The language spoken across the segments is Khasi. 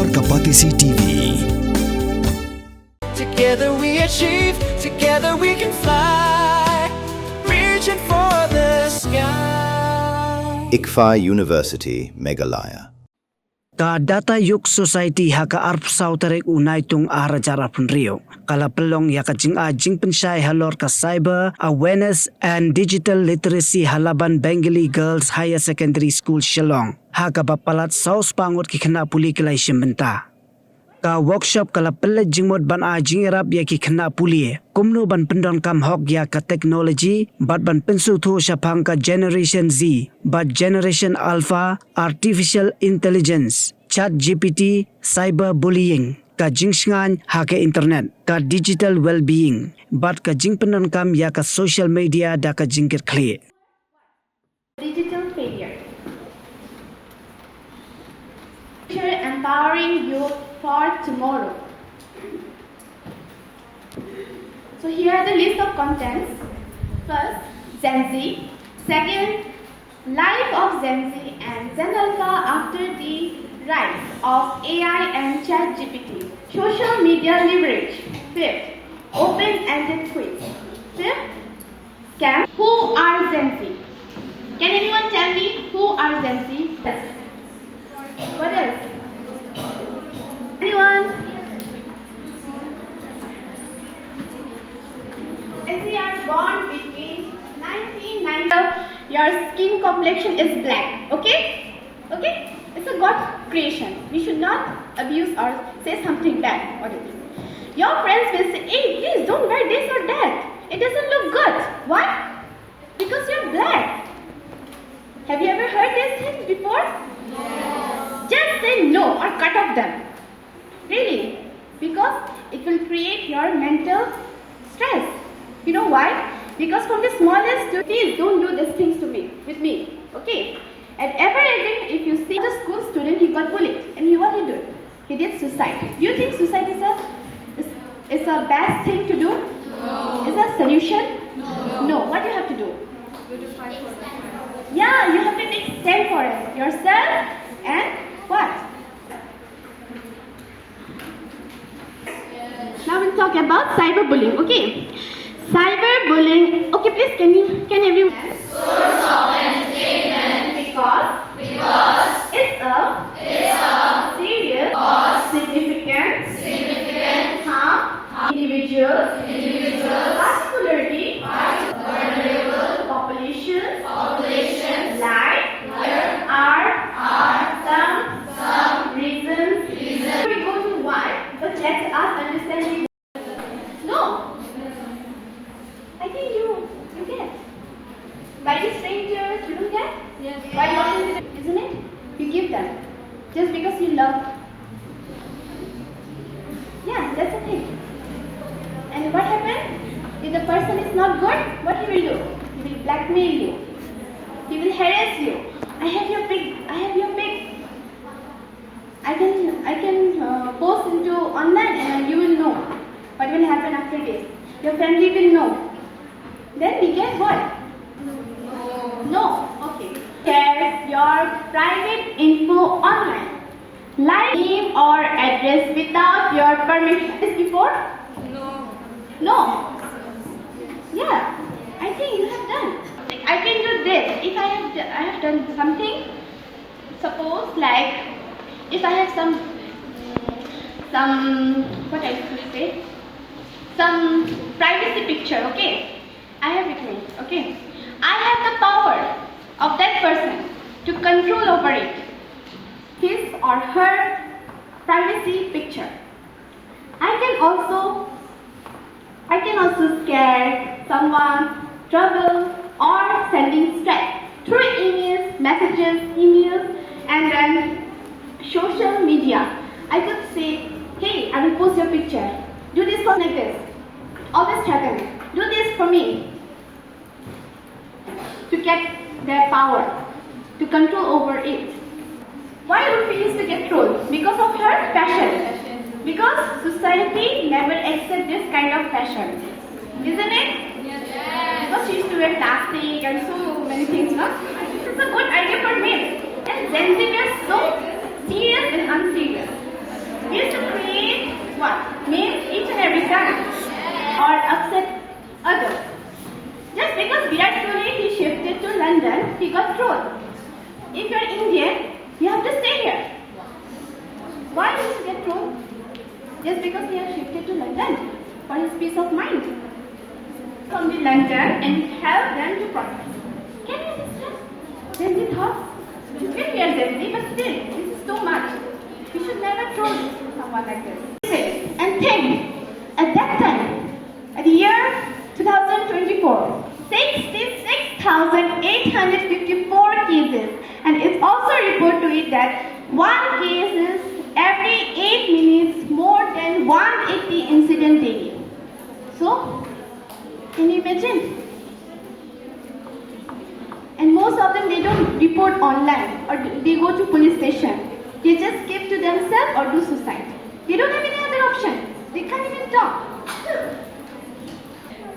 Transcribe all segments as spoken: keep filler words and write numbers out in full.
Ka Batesi T V. Together we achieve, together we can fly. Reaching for the sky. ICFAI University, Meghalaya. Ka Data Yug Society ha ka arphew saw tarik u Naitung ar hajar arphew hynriew ka la pynlong ïa ka jingai jingpynshai halor ka Cyber Awareness and Digital Literacy ha Laban Bengali Girls Higher Secondary School Shillong, ha kaba palat saw spah ngut ki khynnah pule ki la ïashim bynta. Ka workshop ka la pynleit jingmut ban ai jingïarap ïa ki khynnah pule kumno ban pyndonkam hok ïa ka technology bad ban pynsngewthuh shaphang ka Generation Z bad Generation Alpha, Artificial Intelligence, Chat G P T, Cyber Bullying, ka jingshngaiñ ha ka internet, ka digital well-being bad ka jingpyndonkam ïa ka social media da ka jingkitkhlieh. Digital failure. Future empowering youth for tomorrow. So here are the list of contents. First, Gen Z. Second, life of Gen Z and Gen Alpha after the rise of A I and Chat G P T. Social media leverage. Fifth, open-ended quiz. Fifth, scam. Who are Gen Z? Can anyone tell me who are Gen Z? Yes. What else? Anyone? Gen Z are born between nineteen ninety. Your skin complexion is black, okay? Okay? It's a God creation. We should not abuse or say something bad or anything. Your friends will say, "Hey, please don't wear this or that. It doesn't look good." Why? Because you're black. Have you ever heard these things before? Yes. Just say no or cut off them. Really? Because it will create your mental stress. You know why? Because from the smallest to, please don't do these things to me, with me. Okay? And ever again, if you see the school student, he got bullied. And he, what he did? He did suicide. Do you think suicide is a is, is a bad thing to do? No. Is a solution? No. No. What do you have to do? Yeah, you have to take stand for it yourself and what? Now we'll talk about cyberbullying. Okay, cyberbullying. Okay, please can you can everyone? Source of entertainment because because it's a it's a serious or significant significant harm individuals individuals particularly vulnerable populations populations like there are are some some reasons reasons we go to why but let us understand no. I think you you get. By the strangers, you don't get? Yes. Why not? Isn't it? You give them. Just because you love. Yeah, that's the thing. And what happens? If the person is not good, what he will do? He will blackmail you. He will harass you. I have your pic I have your pic I can I can uh, post into online and you will know what will happen after this. Your family will know. Then we get what? No. Okay. Share your private info online. Like name or address without your permission. This before? No. No. Yeah. I think you have done. I can do this if I have I have done something. Suppose, like, if I have some some what I should say, some privacy picture, okay? I have with me, okay? I have the power of that person to control over it, his or her privacy picture. I can also I can also scare someone, trouble, or sending stress through emails, messages, emails, and then social media. I could say, hey, I will post your picture. Do this for like this. Always happen. Do this for me. To get their power, to control over it. Why Urfi used to get trolled? Because of her fashion. Because society never accept this kind of fashion. Isn't it? Because she used to wear plastic and so many things, no? It's a good idea for me. And Gen Z, we are so serious and unserious. peace of mind from the lantern and held them to protest. Can you understand? Gen Z thoughts? Well, we are Gen Z, but still, this is too much. We should never throw someone like this. And think, at that time, at the year two thousand twenty-four, sixty-six thousand eight hundred fifty-four cases, and it's also reported to it that one case is every eight minutes, more than one eighty incident daily. So, can you imagine? And most of them, they don't report online or they go to police station. They just keep to themselves or do suicide. They don't have any other option. They can't even talk.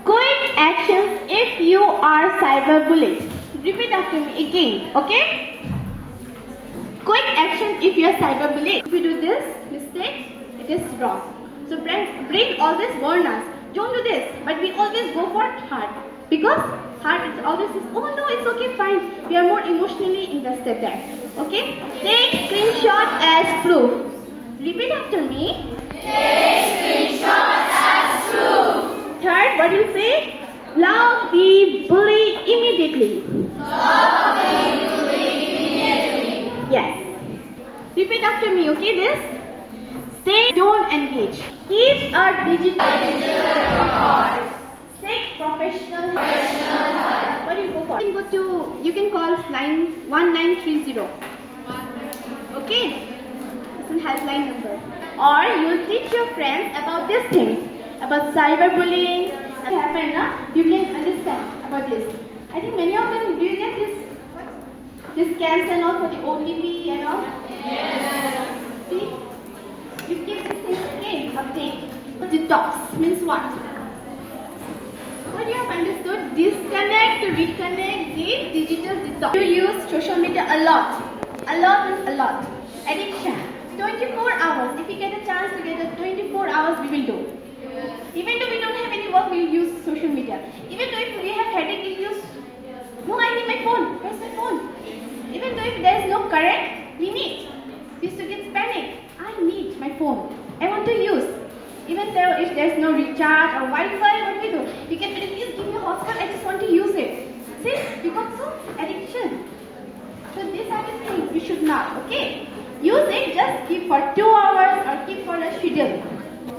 Quick actions if you are cyberbullied. Repeat after me again, okay? Quick actions if you are cyberbullied. If you do this mistake, it is wrong. So friends, bring all this warn us. Don't do this, but we always go for heart. Because heart is always says, "Oh no, it's okay, fine." We are more emotionally invested there. Okay? Take screenshot as proof. Repeat after me. Take screenshot as proof. Third, what do you say? Block the bully immediately. Yes. Repeat after me, okay? This. Say, "Don't engage." Keep a digital record. Seek professional help. What do you go for? You can go to, you can call line one nine three zero. Okay? It's a helpline number. Or you will teach your friends about this thing, about cyberbullying. What happened, na? You can understand about this. I think many of them, do you get this? This scams and all for the O T P and all? See? You keep this thing again, update. Detox means what? What you have understood? Disconnect to reconnect the digital detox. You use social media a lot. A lot is a lot. Addiction. Twenty-four hours. If we get a chance to get a twenty-four hours, we will do. Even though we don't have any work, we'll use social media. Even though if we have headache, we'll use. "No, I need my phone. Where's my phone?" Even though if there is no current, we need. We used to get panic. "I need my phone. I want to use." Even though if there's no recharge or Wi-Fi, what we do? We can, "Please give me a hotspot. I just want to use it." See, we got so addiction. So these are the things we should not, okay? Use it, just keep for two hours or keep for a schedule.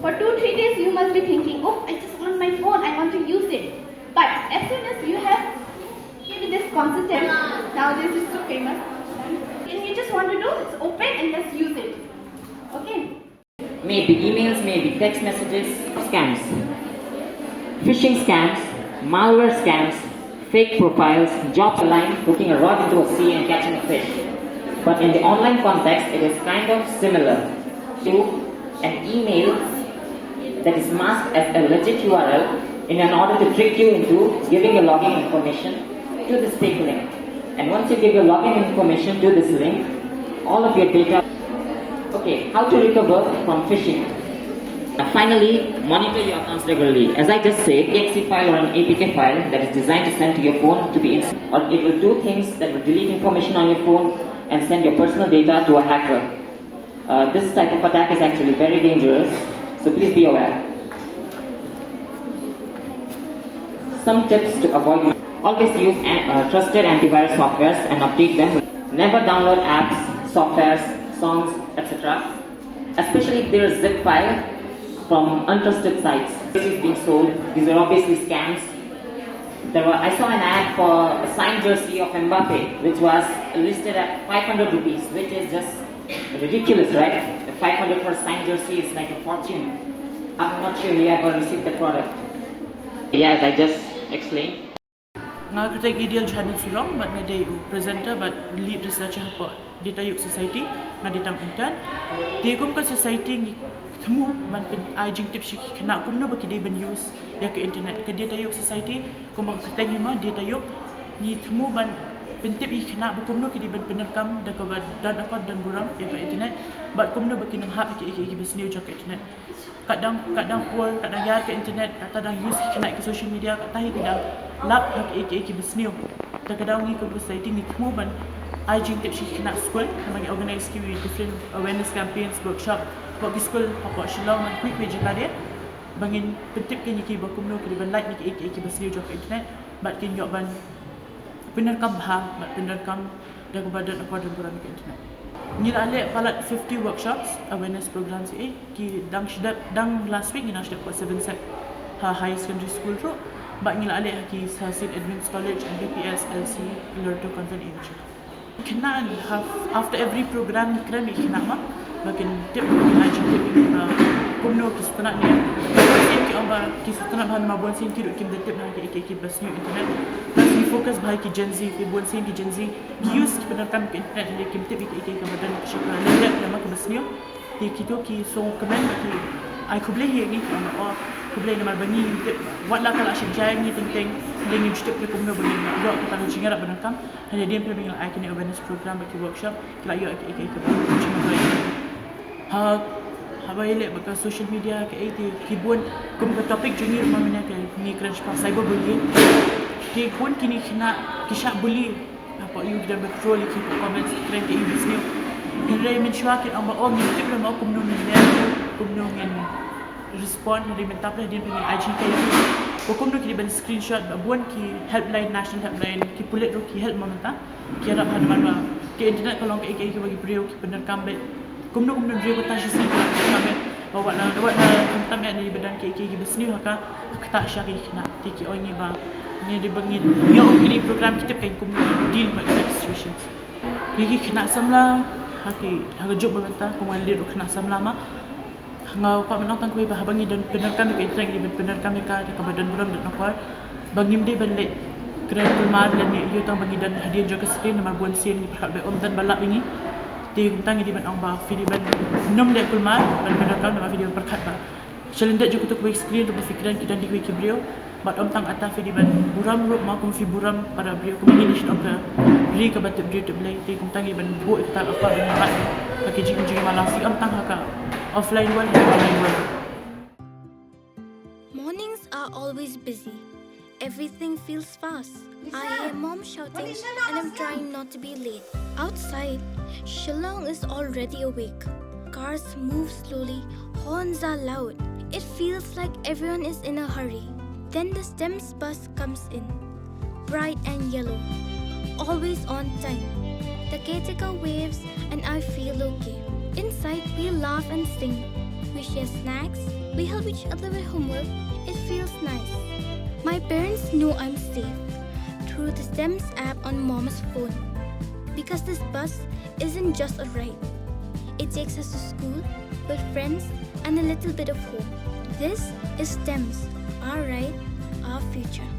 For two, three days, you must be thinking, "Oh, I just want my phone, I want to use it." But as soon as you have given this consultant, nowadays it's so famous, and you just want to do, it's open and just use it. Okay? Maybe emails, maybe text messages, scams. Phishing scams, malware scams, fake profiles, jobs online, putting a rod into a sea and catching a fish. But in the online context, it is kind of similar to an email that is masked as a legit U R L in an order to trick you into giving your login information to this fake link. And once you give your login information to this link, all of your data. Okay, how to recover from phishing? Uh, finally, monitor your accounts regularly. As I just said, E X E file or an A P K file that is designed to send to your phone to be ins- or it will do things that will delete information on your phone and send your personal data to a hacker. Uh, this type of attack is actually very dangerous, so please be aware. Some tips to avoid. Always use an- uh, trusted antivirus softwares and update them. Never download apps, softwares, songs, et cetera. Especially if there is zip file from untrusted sites. This is being sold. These are obviously scams. There were, I saw an ad for a signed jersey of Mbappe, which was listed at five hundred rupees, which is just ridiculous, right? The five hundred for a signed jersey is like a fortune. I'm not sure you ever received the product. Yeah, as I just explained. Nga kata Gideon Johannes Surong, bad nga dei u presenter bad lead researcher hapoh Data Yug Society, nga dei tang intern. Te kum ka society ngi thmu ban pyn- ai jingtip sha ki khynnah kumno ba ki dei ban use ïa ka internet. Ka Data Yug Society, kumba ka kyrteng hi ma, Data Yug, ngi thmu ban pyntip ïa ki khynnah ba kumno ki dei ban pyndonkam da kaba don akor don burom ïa ka internet bad kumno ba kin nang hap ïa ki, ïa ki, ïa ki basniew jong ka internet. Katba dang, katba dang por, katba dang ïar ka internet, katba dang use ki khynnah ki social media, katba hi ki dang lap ha ki, ki, ki basniew. Te katba dang ngi kum ka society ngi thmu ban ai jingtip sha ki khynnah skul, namar ngi organize ki different awareness campaigns, workshop, hapoh ki skul, hapoh Shillong, bad kiwei kiwei jaka de. ba ngin pyntip ïa ki ba kumno ki dei ban lait ïa ki, ïa ki, ïa ki ba sniew jong ka internet, bad kin ïoh ban pyndonkam bha, bad pyndonkam da kaba don akor da burom ïa ka internet. Ngi la leh palat fifty workshops, awareness programs, eh, ki dang shu dep, dang last week ngi dang shu dep pat seven set ha higher secondary school ruh, bad ngi la leh ha ki, ha Saint Edmund's College, M B P S, L C, Loreto Convent, eh. Khynnah, ha, after every program ngi kren ïa ki khynnah ma, ba kin tip, ba kin ai jingtip ïa ki, uh, kumno ki sngewtynnat ne. Bun sien ki ong ba ki sngewtynnat bha namar bun sien ki ruh kim da tip ha ki, ki, ki ba sniew internet. Plus ngi focus bha ïa ki Gen Z, ki bun sien ki Gen Z ki use, ki pyndonkam ka internet, hynrei kim tip ïa ki, ki, ki ba don sha ka lyndet namar ki ba sniew. Te kito ki sngewkmen ba ki ai khublei ïa ngi, ki ong ba, oh, khublei namar ba ngi ngim tip, wat la ka la shit jai ngi teng teng, hynrei ngim shu tip kumno ba ngin ïoh kata ka jingïarap ba donkam. Hadien ba ngi la ai kine awareness program bad ki workshop, ki la ïoh ki, ki, ki, ki, ha, haba ïaleh bad ka social media kaei, te ki bun kum ka topic jong ngi ruh mynne ka ngi kren shaphang cyberbullying. Te bun kine ki khynnah ki shah bully. Hapoh ïa ki don ba troll ïa ki hapoh comments, kren kaei ba sniew. Hynrei mynshuwa ki ong ba, oh, ngim tip ruh mo kumno ngin leh, kumno ngin respond, hynrei mynta phi la, hadien ba ngin ai jinghikai ïa ki ba kumno ki dei ban screenshot, ba bun ki helpline, national helpline, ki pulit ruh ki help mo mynta. Ki ïarap ha, namar ba ka internet ka long kaei kaei kaba ki briew ki pyndonkam beit. Kumno kumno briew kata shisien ki pyndonkam beit. Ba wat la, wat la khamtam ïa ngi ba don kaei kaei kiba sniew ha ka, ha kata sha ki khynnah. Te ki ong ïa ngi ba ngi dei ba ngin ïoh kine program, ki tip kein kumno deal bad kine situations. Ki, ki khynnah samla, ha ki, ha ka juk ba mynta, kumba ngi leit ruh khynnah samla ma. Nga kwah ban ong tang kawei ba haba ngi don pyndonkam ïa ka internet, ngi dei ban pyndonkam ïa ka da kaba don burom, don akor. Ba ngim dei ban leit kren kulmar lane ïoh tang ba ngi don hadien jong ka screen, namar bun sien ngi pyrkhat ba ym don ba lap ïa ngi. Te kumta ngi dei ban ong ba phi dei ban nym leit kulmar ban pyndonkam, namar phi dei ban pyrkhat ba sha lyndet jong kito kiwei ki screen ruh ba phi kren ki don kiwei ki briew. Bad ym tang kata, phi dei ban burom ruh ma, kum phi burom para briew, kum ngi, ngi shu ong ka ri kaba tip briew tip Blei. Te kumta ngi ban buh ïa kata ka akor ba ngin lait ha ki jing, jingmala, phi, ym tang ha ka offline world, ha ka online world. Mornings are always busy. Everything feels fast. I hear mom shouting and I'm trying not to be late. Outside, Shillong is already awake. Cars move slowly, horns are loud. It feels like everyone is in a hurry. Then the STEMS bus comes in, bright and yellow, always on time. The caretaker waves and I feel okay. Inside, we laugh and sing. We share snacks. We help each other with homework. It feels nice. My parents know I'm safe through the STEMS app on mom's phone. Because this bus isn't just a ride. It takes us to school, with friends, and a little bit of home. This is STEMS, our ride, our future.